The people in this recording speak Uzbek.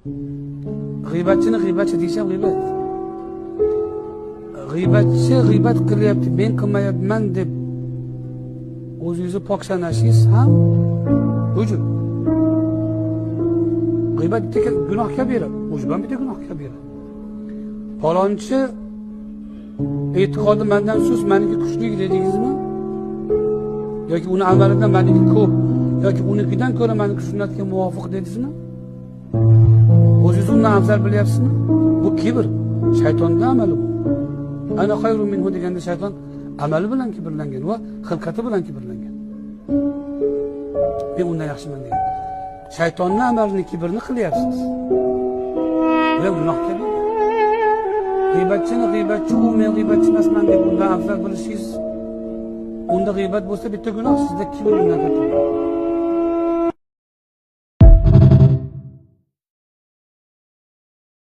G'iybatchini g'iybatchi deyish ham g'iybat. G'iybatchi g'iybat qilyapti, men qilmayapman deb o'zingizni pok sanashingiz ham ujub. G'iybat bitta gunoh kabira, ujub ham bitta gunoh kabira. Palonchi e'tiqodi mendan sust, meniki kuchli dedingizmi? Yoki uni amalidan meniki ko'p, yoki unikidan ko'ra meniki sunnatga muvofiq dedingizmi? O'zingiz undan afzal bilyapsizmi? Bu kibr, shaytonning amali bu. Ana xayru minhu deganda shayton amali bilan kibrlangan va xilqati bilan kibrlangan. Men undan yaxshiman degan. Shaytonning amalini, kibrni qilyapsiz. Bu ham gunoh kabira. G'iybatchini g'iybatchi, u men g'iybatchi emasman deb undan afzal bilishingiz, unda g'iybat bo'lsa bitta gunoh, sizda kibr undan katta.